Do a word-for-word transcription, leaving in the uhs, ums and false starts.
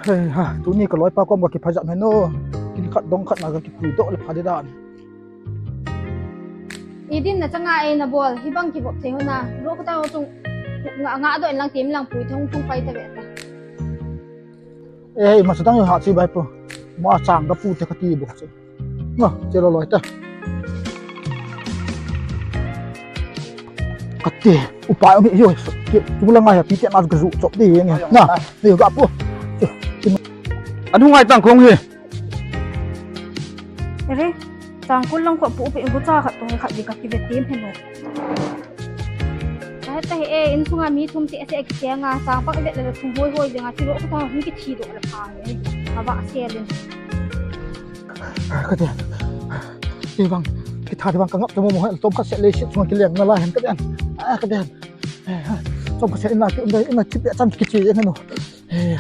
Hei ha, tuni ka loipa kom ka kiphajah hen o. Kin khat dong khat na ka kipui doh le pha ding dan. Idin na changa ei na bol, hibang kivop thei hona. Ro ka ta ho chung nga nga doh in lang tim lang pui thong thong pai ta ve ta. Ei, ma sa tang yo ha chi bai po. Ma chang ka pu te ka ti bo chi. Nga, che lo loi ta. Kati, upa ong hi yo, ki, tu la ngai ha, pi te na ka zu chop di nge. Na, ni ga pu. Anu ngai tang kong hi. Ere, tang kul lang ko pu pe ngu cha khat tong khat di ka ki ve tim he no. Ka heta hi e, insunga mi thum ti ase ki senga, sang pak vet le thum hoi hoi dinga, ti ro ka ta hung ki thi do le pha e. Ka ba se le. Kati. Ti bang, ki tha ti bang ka ngap ta mo mo, tom ka se le si, sunga ki leng na la hen kati. Ah, kati. Tom ka se ina ki um dai, ina ki pe chan ki chi e no. Eh,